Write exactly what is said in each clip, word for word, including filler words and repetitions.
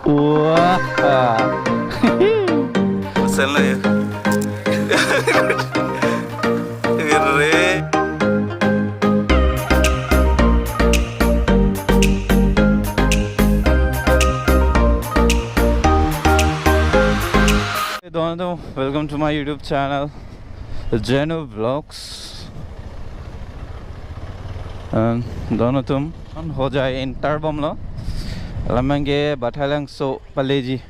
Wah. Sel na ya. Kere. Hey, don atum, welcome to my YouTube channel, Jenu Vlogs. And don atum, Hojai enter bomlo. Alam abangke Bathailangso paleji.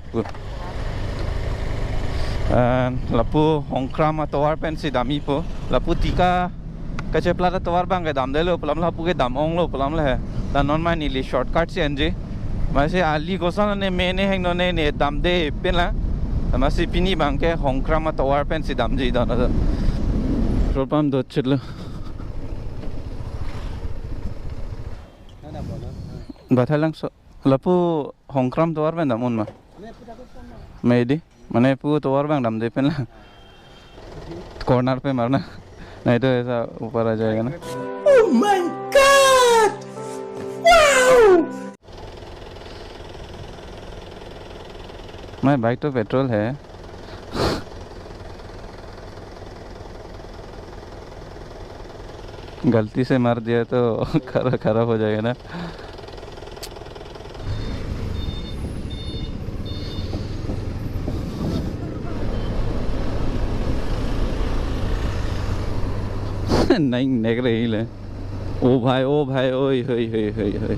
And lapu Hongkram atovar pensi damji pu. Lapu Tika kacheplat atovar abangke damdelo pu alam, lapu ke dam-onglo pu alam le he. Ta non ma neli shortcut si enji. Amatsi ali koson ne mene hingno ne ne damde pinlang. Amatsi pini abangke Hongkram atovar pensi damji don atum. Petrol pump do chitlo. Bathailangso. Lapu Hongkram tovar pen dam-un ma? Mei di. Mane pu tovar abang damde pen la. Corner pe marna. Nahi to aisa upar aa jayega na. Oh my God! Wow! My bike to petrol hai. गलती से मार दिया तो खरा-, खराब हो जाएगा ना। नहीं, नेक रही ले। ओ भाई, ओ भाई, ओय, होय, होय, होय, होय।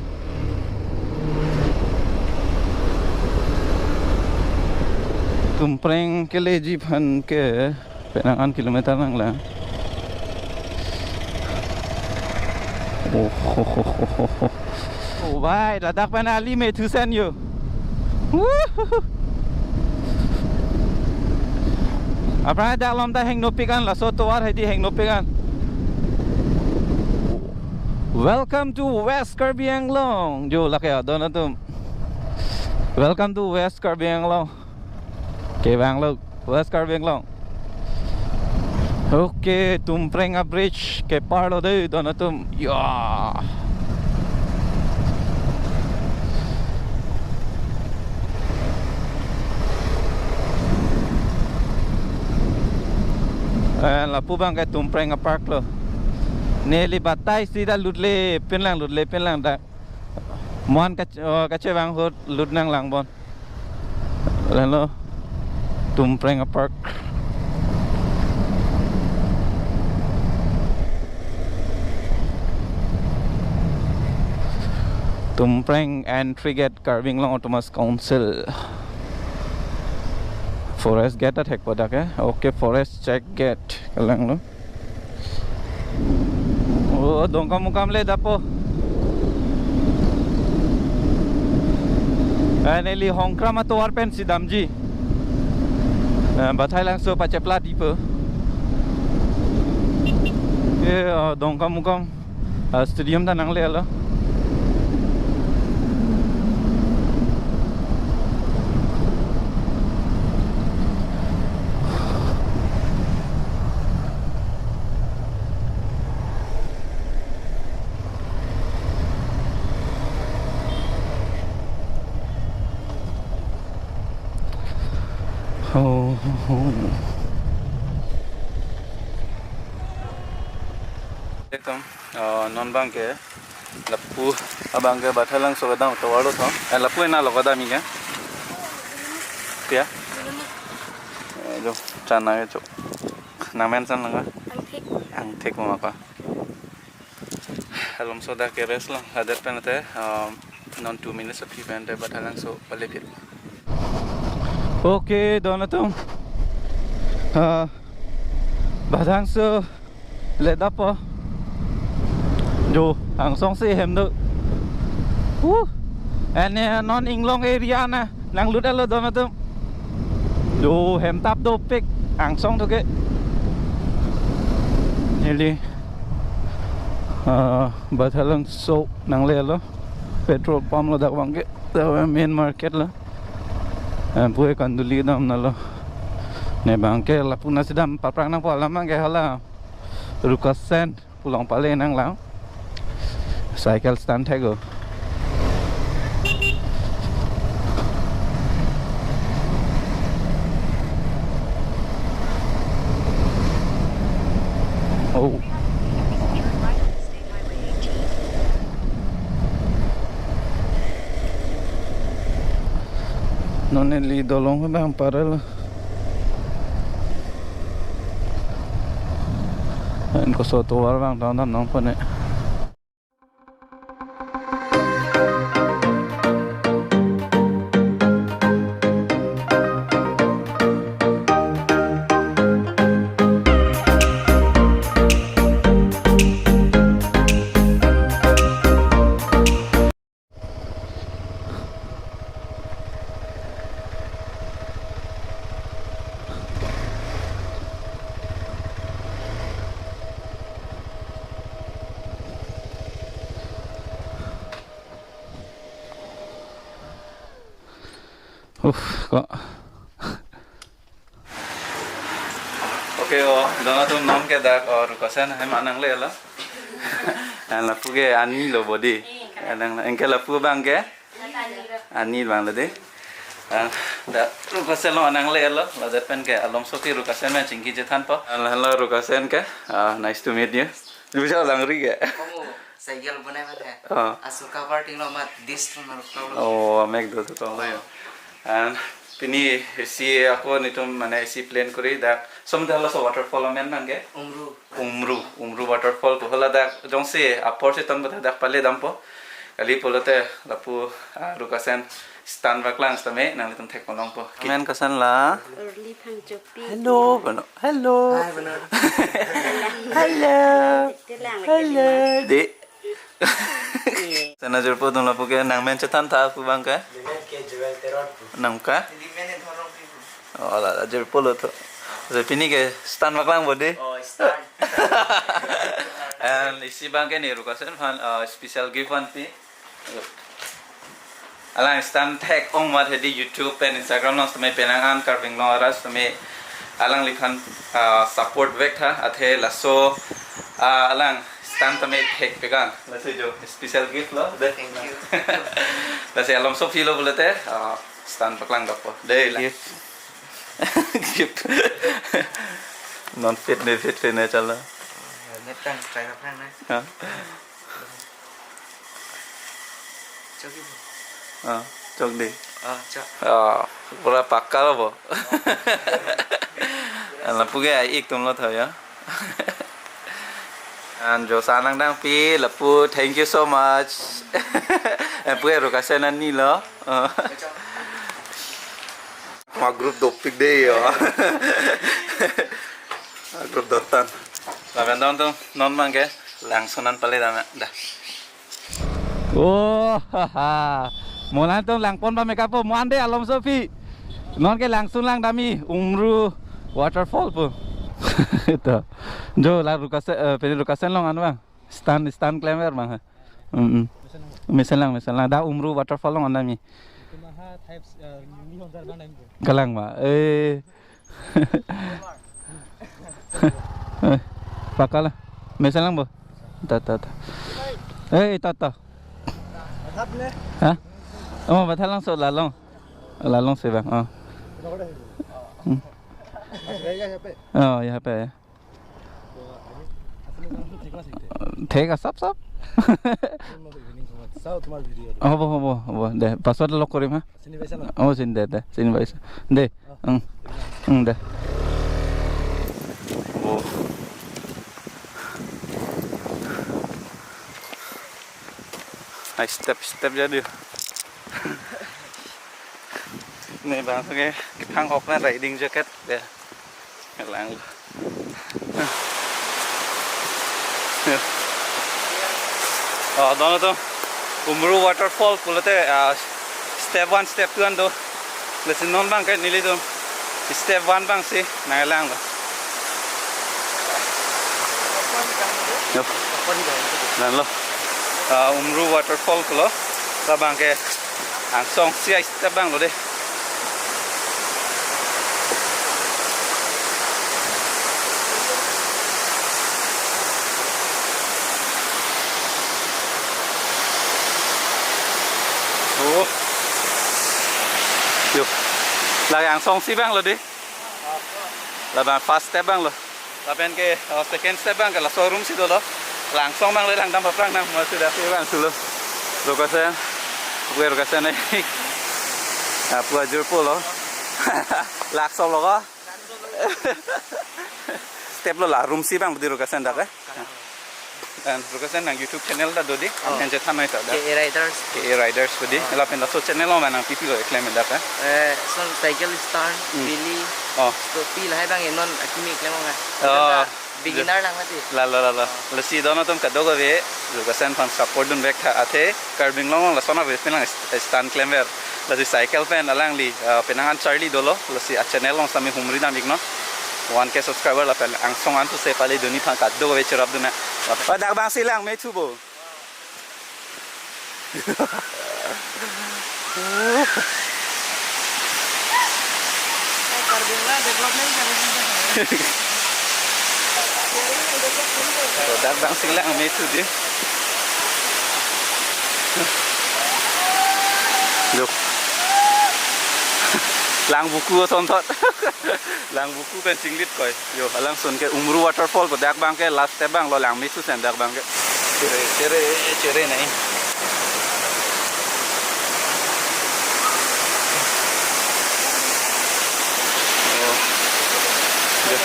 Tumpreng keleji aphan ke penang an kilometer nanglang. Oh, ho, ho, ho, ho, ho. Oh, bhai, ladak pen ali me thusen yo. Woohoo. Aphrang dak along ta hengnopik an, laso tovar hedi hengnopik an. Welcome to West Karbi Anglong. Jo, lake adon atum. Welcome to West Karbi Anglong. Kevanglo, West Karbi Anglong. Okay, Tumpreng a-bridge keparlo dei don atum. Ya. Eh, lapu abangke Tumpreng a-park lo. Neli batai sida lutle pinlang, lutle pinlang dak. Moan kach-, oh, kachevang ahut lut nanglang bon. Lalo Tumpreng a-park. Tumpreng entry gate Karbi Anglong Autonomous Council. Forest gate athek padak eh. Okay, forest check gate. Kalanglo. Oh, Dongkamukam le dapo. Eh, neli Hongkram atovar pensi damji. Eh, Bathailangso pacheplatji pu. Eh, oh, Dongkamukam. Ah, stadium ta nanglelo. Oh, oh, oh. Ekdom, ah, non abangke, lapu abangke Bathailangso kedam tovar lo tho. Eh, lapu ena lo kedam ika. Pia? Eh, jo, chana ke jo. Nang men chan lang ka? Angthek. Angthek mo apa? Alomso dak ke rest lo, ladak pen te, um, non two minutes aphi pen te Bathailangso pale phit. Okay, don atum. Ah, Bathailangso le dapo. Jo, angsong si hem do. Uh, ane non Inglong area na. Nanglut alo don atum. Jo, hem tap dopik angsong to ke. Neli, ah, Bathailangso nanglelo. Petrol pump lo dak abangke. Dak main market lo. Eh, pu ke Kanduli damnalo. Ne abangke lapu nasi dam paprang nangpo alam abangke hala Rukasen. Pulong pale nanglang. Cycle stand thek o. Non neli dolong abang parallel. Anke koso tovar abang down down nangpo ne. Uff, kok. Okay, o, dono atum, non ke dak, o, Rukasen hem an nanglelo. An lapu ke ani lo bodi. Anang, anke lapu abang ke? Ani abang lo dei. Ah, dak Rukasen along an nanglelo. Ladak pen ke Alomsopi Rukasen pen chingki chethanpo. Halo, halo, Rukasen ke. Ah, nice to meet you. Bisa langri ke? Kamu saya bonai mat ya. Ah. Asuka party lo mat dis tu naru problem. Oh, mek do tu tong lo ya. And pini isi ako nelitum mane isi plan kori dak som dak laso waterfall amen abang ke? Umru. Umru, Umru waterfall pu, hala dak jongsi apor si ton bata dak pale dampo. Kali pulote lapu, ah, Rukasen stand paklang sitame nanglitum thek ponlongpo. Amen koson la? Early Phangchopi. Hello, bono. Hello. Hi, bono. Hello. Telang lagi. Hello. Dei. Sana jirpo atum lapu ke nangmen chethan tha pu abang ke? Neli men ke Joel Teron pu. Nang ke? Neli men Dhorong pu. Oh, la, la, jirpo lo to. So, pini ke stand paklang bodi. Oh, stand. And isi abang ke neli Rukasen aphan, uh, special gift vanpi. Alang stand thek ong mat hedi YouTube pen Instagram along sitame penang an Karbi Anglong arat sitame alangliphan, ah, support vek tha athe laso, ah, alang stand tame thek pegang. Laso jo special gift lo dei. Thank you. Lasi Alomsopi lo pulote, ah, stand paklang dokpo. Dei la. Gift. Gift. Non fit ne fit fit ne chala. Helmet kan try ka pran na. Ha? Chok di. Ah, chok di. Ah, chok. Ah, pura pakka lo bo. Lapu ke ai ik atum lo tho ya. An jo sanang dangpi lapu, thank you so much. Lapu ke Rukasen ani lo. Ah. Ma group dopik dei yo. Ma group dotan. Lapen dono atum non abang ke langsun an pale dam da. Oh, haha. Mo-an atum langpon ba makeup po, mo-an dei Alomsopi. Non ke langsun lang damji Umru waterfall pu. Ito. Jo la Rukasen, eh, pini Rukasen along an abang. Stand, stand climber abang. Mm, mm. Mesen lang, mesen lang. Dak Umru waterfall along an damji. Kalang ma. Eh. Eh, pakka la. Mesen lang bo. Ta, ta, ta. Eh, ta, ta. Ha? Oh, bathak lang so lalong. Lalong si abang. Oh. Hmm. Oh, ya apa ya? Thek asap asap. Sab tomar video. Hobo, hobo, hobo. Dei, password lock korim ha. Sini paisa na? Oh, sini dei, dei. Sini paisa. Dei. Eng. Eng, dei. Oh. Ai step step jadi. Ne abang ke kethang hok na riding jacket dei. Lang. Oh, dono atum Umru waterfall pulote, ah, step one, step two an do. Lasi non abang ke nelitum step one abang si nanglang lo. Yo. Lang lo. Ah, Umru waterfall pulo. Labang ke angsong si ai step abang lo dei. Oh. Yo. Lake angsong si abang lo dei. Labang first step abang lo. Lapen ke, oh, second step abang ke la showroom si dolo. Langsong abang le langdam paprang nang mo sudah. Abang sulo. Rukasen. Bukan Rukasen eh. Lapu ajirpo lo. Laksok lo ko. Step lo la room si bang budi Rukasen dak eh. Dan Rukasen nang YouTube channel ta do di. Oh. Nang chethan noi ta dak. K A Riders. K A Riders budi. Oh. Lapen laso channel lo ma nang pipi lo eklem dak eh. Eh, son cycle stand, Hmm. Billy, Oh. Scooty lahai bang non akimi eklem ong ah. Oh. Beginner lang mati. Lalo, lalo. Lasi don atum kadokave Rukasen aphan support dun vek tha athe Karbi Anglong lason ave pen lang st-, stand klemver. Lasi cycle pen alangli, ah, penang an charli dolo. Lasi a channel along sami humri dam iknon. One K subscriber lapen angsong an thu se pali duni aphan kadokave cherap dun na. Oh, dak bang si lang me thu bo. Product bang sing lang me thu di. Look. Lang buku ason thot. Lang buku pen chinglit koi. Yo, alangsun ke Umru waterfall ko dak bang ke last step bang lo lang me thu sen dak bang ke. Chere, chere, chere nai. Oh. Yo.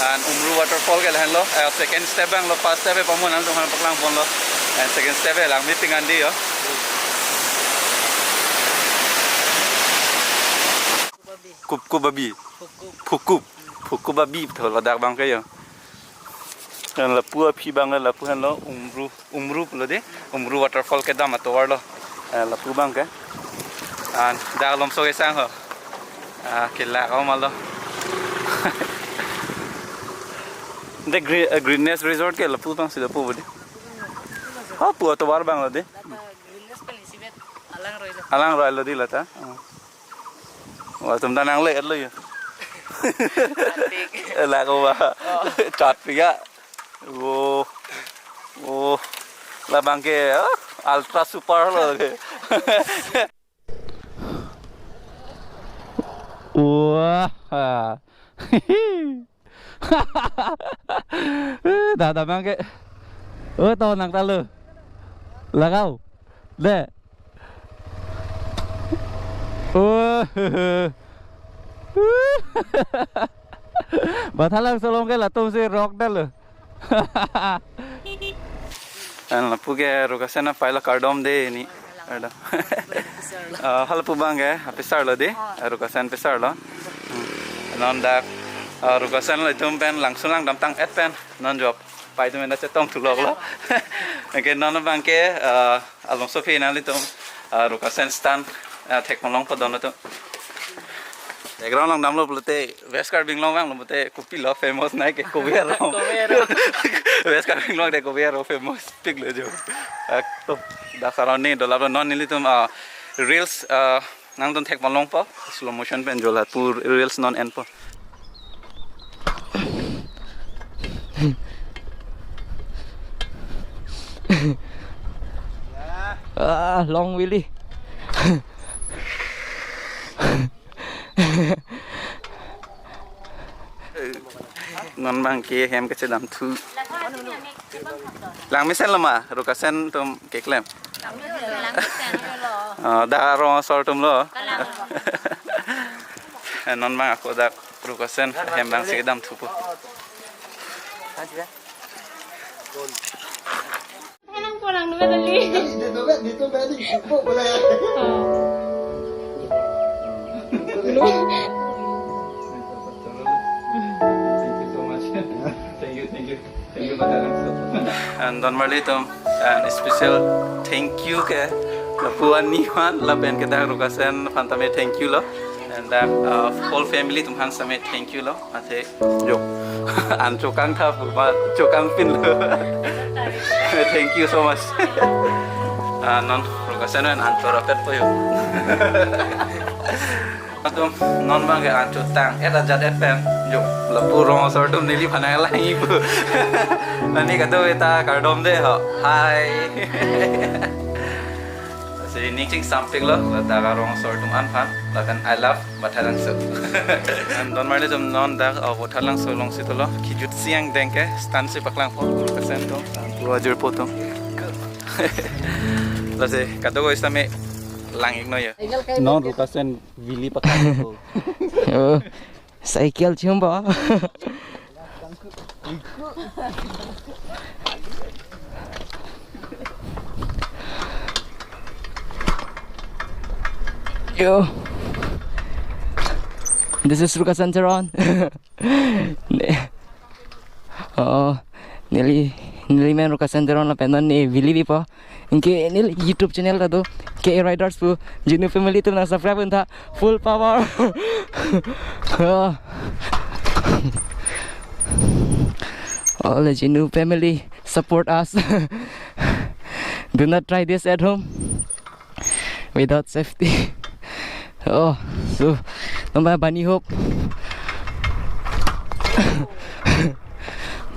An Umru waterfall ke lahen lo. Eh, second step bang lo, first step e pamun an tung han paklang pon lo. And second step e lang me ping an di yo. Kupkup babi. Phukup. Phukup. Phukup babi tho ladak bang ke yo. Dan lapu aphi bang lapu han lo Umru, Umru lo di. Umru waterfall kedam atovar lo. Eh, lapu bang ke. An dak lomso kesang ho. Ah, kelak o ma lo. The Gre-, eh, Greenness Resort ke lapu bang si lapu budi. Oh, pu atovar bang lo di. Greenness pen isibet alang roi lo. Alang roi lo di lata. Oh. Wah, tum ta nang le lo yo. Cantik. Eh, la ko ba. Oh. Chat piga. Oh. Oh. La bang ke, ah, ultra super lo ke. Wah. Eh, dada bang ke. Oh, to nang ta lo. Lagao. De. Oh. Bathalang solong ke latum si rock dal lo. An lapu ke Rukasen apai lo kardom de ni. Kardom. Ah, halapu bang ke, apisar lo de. Ah, Rukasen pisar lo. Hmm. Non dak, ah, Rukasen lo itum pen langsun lang damtang et pen. Non jop. Pai tum enda chetong thulok lo. Oke, non bang ke, ah, along so phi nanglitum, ah, Rukasen stand, ah, thek malong po don atum. Background lang damlo pulote West Karbi Anglong vanglo pulote kopi lo famous nai ke kove arong. Kove arong. West Karbi Anglong de kove arong famous pik lo jo. Ak to da saroni do lab non nelitum, ah, reels, ah, nangtum thek malong po slow motion pen jo la pu reels non en po. Ah, long valley. Non bang ke hem kachedam thu. Lang mesen lo ma, Rukasen atum keklem. Ah, da rong asor atum lo. Eh, non bang ako dak Rukasen hem bang si kedam thu po. Henang pulang dulu tadi. Dito ba, dito ba, dito ba, wala yan. Oh. Thank you so much. Thank you, thank you. Thank you, Madam. And don marli atum, and special thank you ke lapu ani aphan lapen ke dak Rukasen aphan tame thank you lo. And dak, uh, whole family atum aphan tame thank you lo. Athe jo. An chokang tha pu ma chokang pin lo. Thank you so much. Ah, non Rukasen an chorapet po yo. Atum non bang ke an chotang et ajat et pen jo. Lapu rong asor atum neli phanai lang ipu. Nani kado eta kardom de ho. Hi. Si ning chingsampik lo, la dak arong asor atum an aphan, lapen I love Bathalangso. And don marli atum non dak, uh, Bathalangso along si dolo, kijut siang deng ke, stand si paklang po, Rukasen atum, pu ajirpo atum. Lasi, kadokave sitame, Lang-ik noi ya. Non Rukasen vili pakang. Oh, cycle chum ba. Yo. This is Rukasen Teron. Ne- Oh, neli, neli men Rukasen Teron lapen non ne vili bipo. Anke neli YouTube channel ta do, K A Riders pu, Jinu family atum nang subscribe un tha, full power. Oh. All the Jinu family support us. Do not try this at home without safety. Oh, so, number Bunny Hop.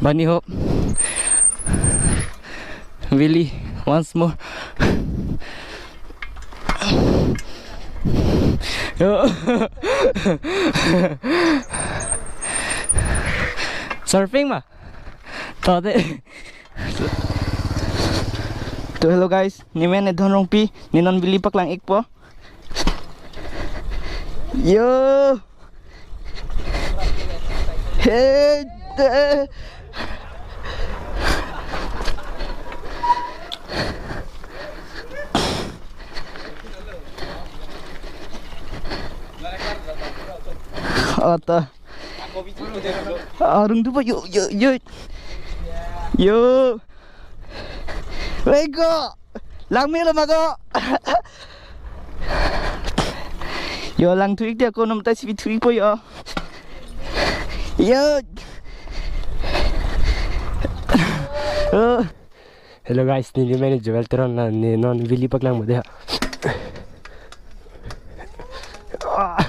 Bunny Hop. Willy, once more. Yo. Surfing ma? Tode. To hello guys, ne men Edhon Rongpi, ne non vili paklang-ikpo. Yo. Hey. Te. Ata. Arung tu pa yo yo yo. Yo. Lego. Lang me lo mago. Yo lang thu-ik dia ko nom ta si thu-ikpo yo. Yo. Oh. Hello guys, ne men Joel Teron, ne non vili paklang mode ha. Ah.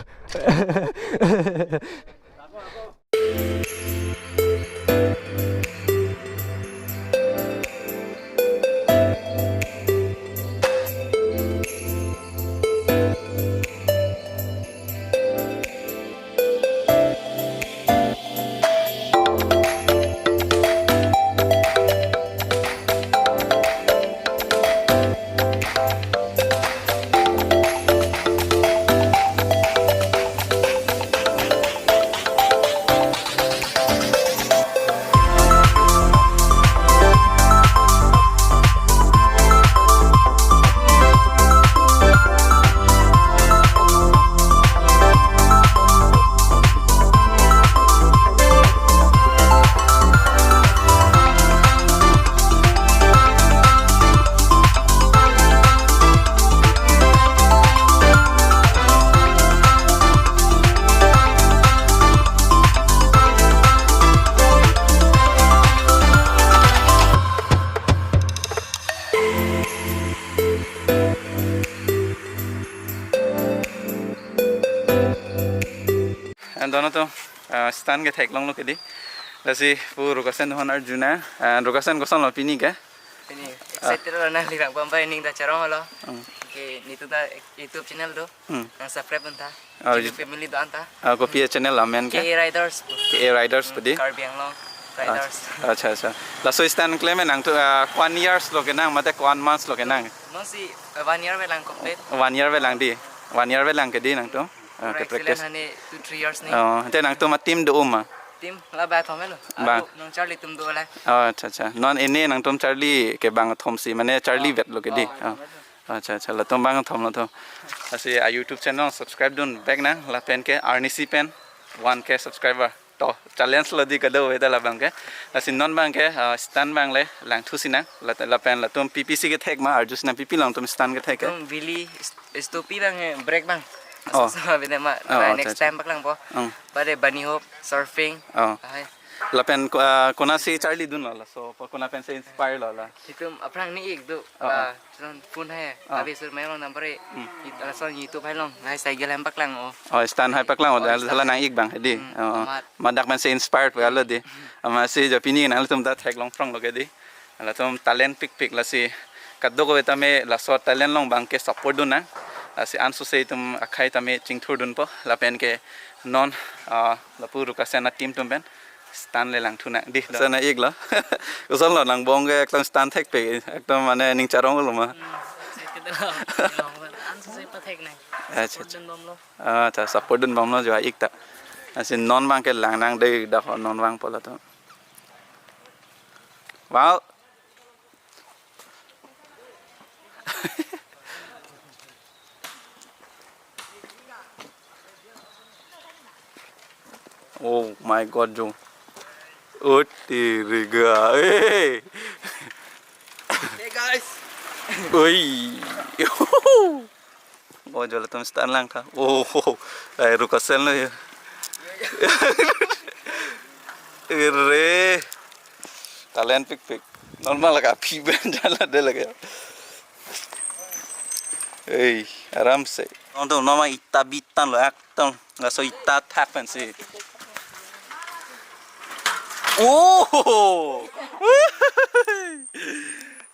And dono to, uh, stand ke theklonglo kedi. Lasi pu Rukasen hon arjuna. And Rukasen kosonlo pini ke? Pini excited lo, nanglirang pampai ning ta charong lo. Hmm. Ke netum ta YouTube channel do. Hmm. Nang subscribe un tha. Oh, Jinu family do-an tha. Ah, kopi channel amen ke? K A Riders pu. K A Riders pu di? Karbi Anglong Riders. Acha, acha. Laso stand klem nangtum, ah, one years lo kenang, mate one months lo kenang? Non si, eh, one year avelang complete. One year avelang di. One year avelang kedi nangtum. Ah, ke practice. Excellent hane two, three years ni. Oh, te nangtum a-team do ma? Team la bang thom lo. Bang. Aru nang Charlie atum do la. Oh, acha, acha. Non ene nangtum Charlie ke bang thom si, mane Charlie vet lo kedi. Oh, oh. Acha, acha, latum bang thom lo to. Lasi a-YouTube channel subscribe dun vek nang, lapen ke arnisi pen one K subscriber. To, challenge lo di kado veda labang ke. Lasi non bang ke, ah, stand bang le, langthu sinang, lat-, lapen latum P P C kethek ma, arju sinang P P along tum stand kethek ke. Tum vili, is-, istopi bang, eh, break bang. Oh. So, so, bine ma, oh, next acha, acha, time paklangpo. Hmm. Bade Bunny Hop, surfing. Oh. Ahai. Lapen ko-, ah, konasi Charlie dunlo, laso, pa kona pensi inspire lo la? Itum aphrang ne-ik do, oh, oh, ah, chon phone hai, ah, ave sur mayo number e. Hmm. It, lason YouTube hai along, hai cycle hem paklang o. Oh, stand hai paklang o, oh, hala stand nang-ik bang, di. Hmm, oh, oh. Amat. Madak pensi inspired pu alo di. Hmm. Amatsi jo pini nangtum ta theklong prong lo kedi. Latum talent pikpik lasi kadokave tame laso talent along bang ke support dun nang. Lasi ansose itum akhei tame chingthur dunpo. Lapen ke non, ah, lapu Rukasen a-team atum pen stand le langthu nang di. Sana-iklo. Kosonlo nang bong ke ekdom stand thekpik. Ekdom mane ning charong lo ma. Hmm, excited lo. Jui pathek nang. Acha, acha. Dun bomlo. Acha, support dun bomlo jo ik ta. Lasi non abang ke lang nang dei dak non abang pulo to. Wow. Oh my God, jo. Oh, tiriga. Hey. Hey, guys. Oi. Oh, jo latum stand lang tha. Oh, ai ruka sel no ya. Ere. Talent pikpik. Normal laga phi ben jala de laga. Ei, aram se. Nontu noma ita bitan lo, ekdom laso ita thak pensi. Oh!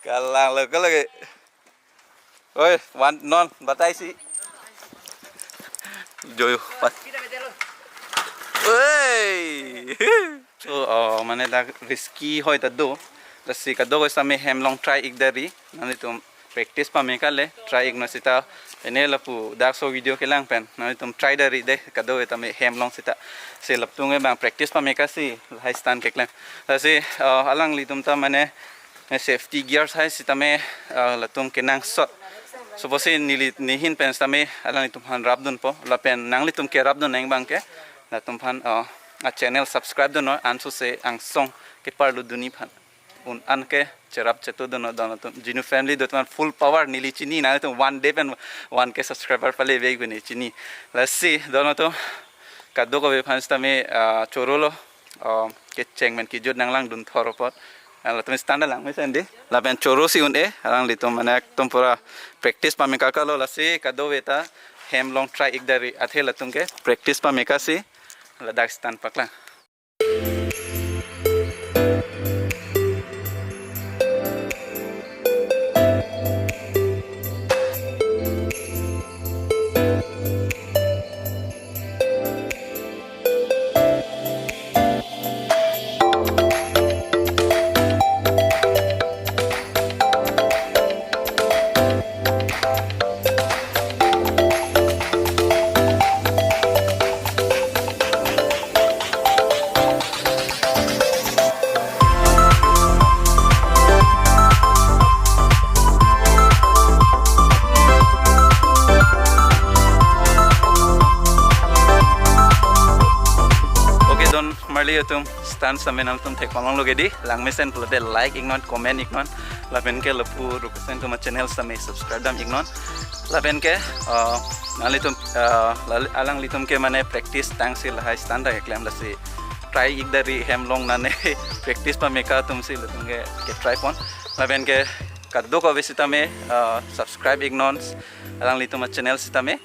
Kalang lo, kalang. Oi, one, non, batai si. Joyo, pat. Oi! So, uh, mane dak risky hoi ta do. Lasi kadokave sitame hem along try ik dari. Nanglitum practice pame kali, try ik non seta. Ene lapu dak so video kelang pen. Nanglitum try dari dei, kadokave tame hem along seta. Si latum ke bang practice pame kasi, lahai stand keklem. Lasi, uh, alanglitum ta mane, eh, safety gears hai sitame, uh, latum kenangsot. Suppose neli nehin pen sitame alanglitum aphan rap dunpo. Lapen nanglitum ke rap dun nang abang ke. Latum aphan, uh, a channel subscribe dun non, ansose angsong keparlu dunji aphan. Un an ke cherap chetu dun non, don atum. Jinu family do atum aphan full power neli chini, nanglitum one day pen one K subscriber pale vek bene chini. Lasi don atum kadokave aphan sitame, ah, choro lo, ah, kecheng pen kejut nanglang dun thor apot. Ah, latum stand lang mesen dei. Lapen choro si un-e, alanglitum mane ekdom pura practice pame kaka lo, lasi kadokave ta hem along try ik dari, athe latum ke practice pame kasi ladak stand paklang. Okay, don marli atum, stand sitame nangtum thek pamang lo ke dei, lang mesen pulote like ik non, comment ik non, lapen ke lapu rukusen atum a channel sitame subscribe dam ik non, lapen ke, uh, nanglitum, uh, lal-, alanglitum ke mane practice tangsi lahai stand ta keklem, lasi try ik dari hem along nane practice pame ka atum si latum ke, ke try pon, lapen ke kadokave sitame, uh, subscribe ik non alanglitum a channel sitame.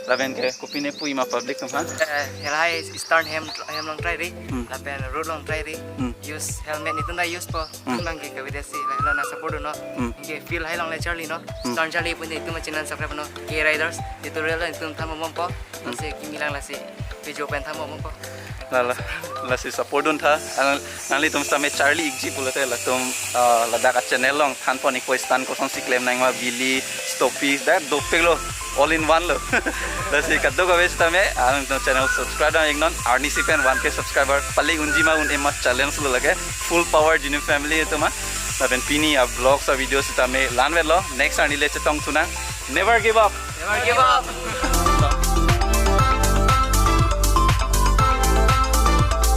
Lapen ke kopine pu ima public atum aphan. Eh, lahai stand hem, hem along try ri. Hmm. Lapen road along try ri. Hmm. Use helmet netum ta use po. Hmm. Bang ke kavidesi, lahai lo nang support non. Hmm. Ke field hai along le charli non. Hmm. Stand charli pu netum channel subscribe non. K Riders tutorial netum than bompo. Hmm. Lasi kimi lang lasi video pen than bompo. La, la, lasi support dun tha. Alang, nanglitum sitame charli ikji pulote latum, ah, ladak a channel along than pon ik po, stand kosonsi klem nangma, bili, stoppie, dak dopik lo, all in one lo. Lasi kadokave sitame, alanglitum channel subscribe dam ik non, arnisi pen one K subscriber pale unji ma un-e ma challenge lo lake, full power Jinu family atum aphan. Lapen pini a vlogs a video sitame la-an vetlo, next arni le chetong thunang, never give up. Never give up.